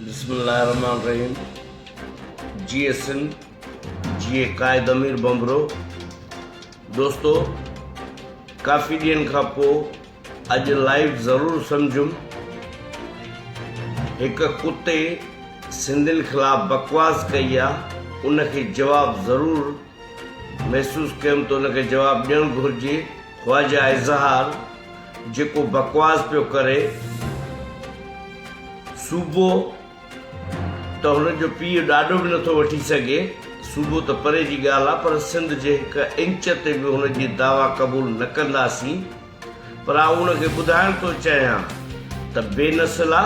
بسم الله الرحمٰن الرحيم جيئي سنڌ جيئي قائد امير ڀنڀرو دوستو ڪافي ڏينهن کان پو اڄ لائيو ضرور سمجهيم هڪ ڪتي سنڌين خلاف بڪواس ڪئي آ ان کي جواب ضرور محسوس ڪيم ته ان کي جواب ڏيڻ گهرجي خواجه اظهار جيڪو بڪواس پيو ڪري، صوبو ته هن جو پيء ڏاڏو به نٿو وٺي سگهي، صوبو ته پري جي ڳالهه آ پر سنڌ جي هڪ انچ تي به هن جي دعويٰ قبول نه ڪنداسين پر آئون ان کي ٻڌائڻ ٿو چاهيان ته بي نسلا!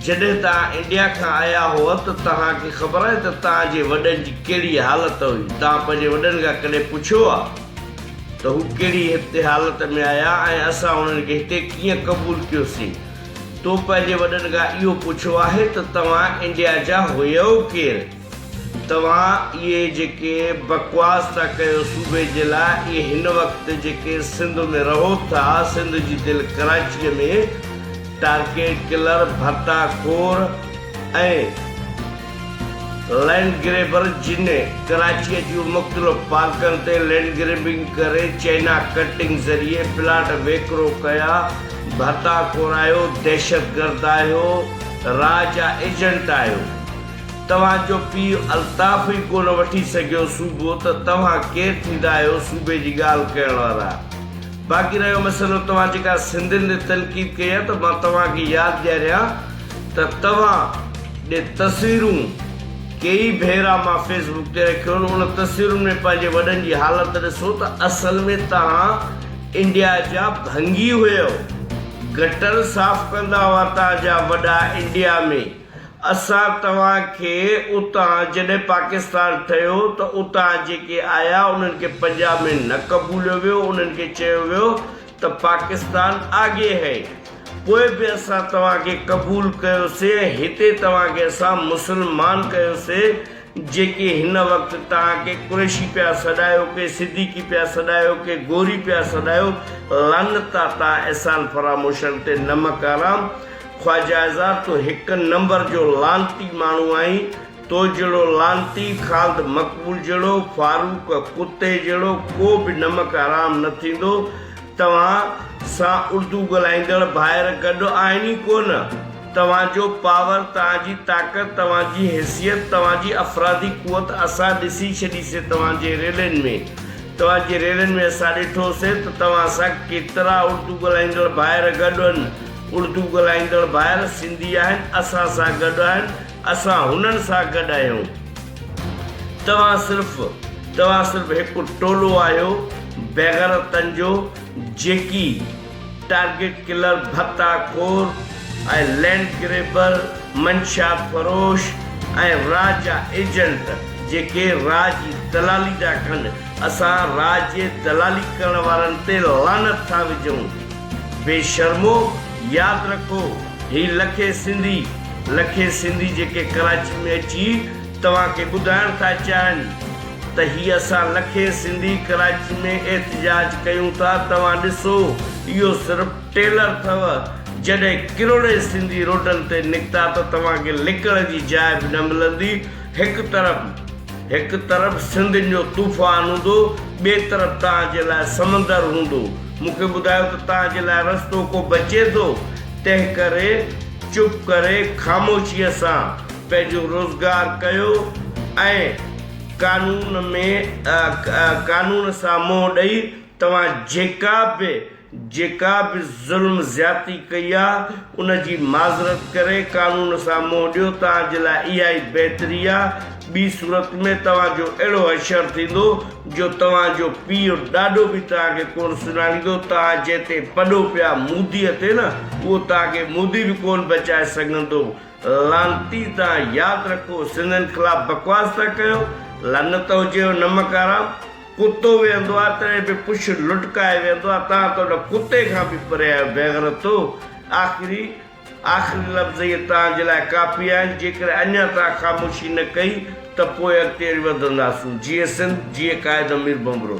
جڏهن توهان انڊيا کان آيا هئا ته توهان کي خبر آهي ته توهان جي وڏن جي ڪهڙي حالت هئي؟ توهان پنهنجي وڏن کان ڪڏهن پڇيو آ؟ ته هو ڪهڙي هتي حالت ۾ آيا ۽ اسان انهن کي هتي ڪيئن قبول ڪيوسين. تو پنهنجي وڏن کان اهو پڇيو آهي ته توهان انڊيا جا هيؤ ڪير؟ توهان اهي جيڪي بڪواس ٿا ڪيو صوبي جي لاء اهي هن وقت جيڪي سنڌ ۾ رهو ٿا، سنڌ جي دل ڪراچيء ۾ ٽارگيٽ ڪلر، ڀتا خور ۽. لينڊ گريبر جن ڪراچيء جون مختلف پارڪن تي لينڊ گريبنگ ڪري چائنا ڪٽنگ ذريعي پلاٽ ويڪرو ڪيا، ڀتا خور آهيو، دهشتگرد آهيو، را جا ايجنٽ آهيو. توهان جو پيء الطاف ئي ڪونه وٺي سگهيو صوبو ته توهان ڪير ٿيندا آهيو صوبي جي ڳالهه ڪرڻ وارا. باقي رهيو مسئلو توهان جيڪا سنڌين تي تنقيد ڪئي آهي ته مان توهان کي ياد ڏياريان ته توهان ڏي تصويرون ڪيئي ڀيرا مان فيس بڪ تي رکيون آهن ان تصويرن ۾ پنهنجي وڏن جي حالت ڏسو ته اصل ۾ توهان انڊيا جا ڀنگي هيو گٽر صاف ڪندا هئا توهان جا وڏا انڊيا ۾ اسان توهان کي اتان جڏهن پاڪستان ٺهيو ته اتان جيڪي آيا انهن کي پنجاب ۾ نه قبوليو ويو انهن کي چيو ويو ته پاڪستان آگي هي پوء به اسان توهان کي قبول ڪيوسي ۽ هتي توهان کي اسان مسلمان ڪيوسي جيڪي هن وقت توهان کي قريشي پيا سڏايو ڪي صديقي پيا سڏايو ڪي گوري پيا سڏايو لعنت آ توهان احسان فراموشن تي نمڪ حرام خواجه اظهار تون هڪ نمبر جو لعنتي ماڻهو آهين تو جهڙو لعنتي خالد مقبول جهڙو فاروق ڪتي جهڙو ڪو به نمڪ حرام نه ٿيندو توهان سان اردو ڳالهائيندڙ ڀائر گڏ آهن ئي ڪونه توهان جو پاور توهان جي طاقت توهان جي حيثيت توهان جي افرادي قوت اسان ڏسي ڇڏي سي توهان جي ريلين ۾ توهان جي ريلين ۾ اسان ڏٺو سي ته توهان سان ڪيترا اردو ڳالهائيندڙ ڀائر گڏ آهن اردو ڳالهائيندڙ ڀائر سنڌي آهن اسان سان گڏ آهن اسان هنن سان گڏ آهيون. توهان صرف توهان صرف هڪ ٽولو آهيو بيغيرتن جو جيڪي ٽارگيٽ ڪلر ڀتا خور ۽ لينڊ گريبر منشيات فروش ۽ را جا ايجنٽ جيڪي را جي دلالي ٿا ڪن اسان را جي دلالي ڪرڻ وارن تي لعنت ٿا وجهون. بي شرمو ياد رکو هي لکين سنڌي لکين سنڌي جيڪي ڪراچي ۾ اچي توهان کي ٻڌائڻ ٿا چاهن ته هي اسان لکين سنڌي ڪراچي ۾ احتجاج ڪيون ٿا توهان ڏسو اهو صرف ٽيلر اٿو جڏهن ڪروڙين سنڌي روڊن تي نڪتا ته توهان کي لڪڻ جي جاء به نه ملندي هڪ طرف هڪ طرف سنڌين جو طوفان هوندو، ٻئي طرف توهان جي لاء سمندر هوندو. مون کي ٻڌايو ته توهان جي لاء رستو ڪو بچي ٿو؟ تنهنڪري چپ ڪري خاموشيء سان پنهنجو روزگار ڪيو ۽ قانون ۾ قانون سان منهن ڏئي توهان جيڪا به جيڪا به ظلم زيادتي ڪئي آ ان جي معذرت ڪري قانون سان منهن ڏيو توهان جي لاء اها ئي بهتري آ ٻي صورت ۾ توهان جو اهڙو حشر ٿيندو جو توهان جو پيء ڏاڏو به توهان کي ڪونه سڃاڻيندو توهان جنهن تي پڏو پيا مودي تي نه اهو توهان کي مودي به ڪونه بچائي سگهندو لعنتي توهان ياد رکو سنڌين خلاف بڪواس ٿا ڪيو لعنت هجيو نمڪ حرام. ڪتو ويهندو آ تڏهن به پڇ لٽڪائي ويهندو آ توهان ته ان ڪتي کان به پري آهيو بيغرتو آخري آخري لفظ اهي توهان جي لاء ڪافي آهن جيڪڏهن اڃا توهان خاموشي نه ڪئي ته پوء اڳتي وري وڌنداسون جيئي سنڌ جيئي قائد امير ڀنڀرو.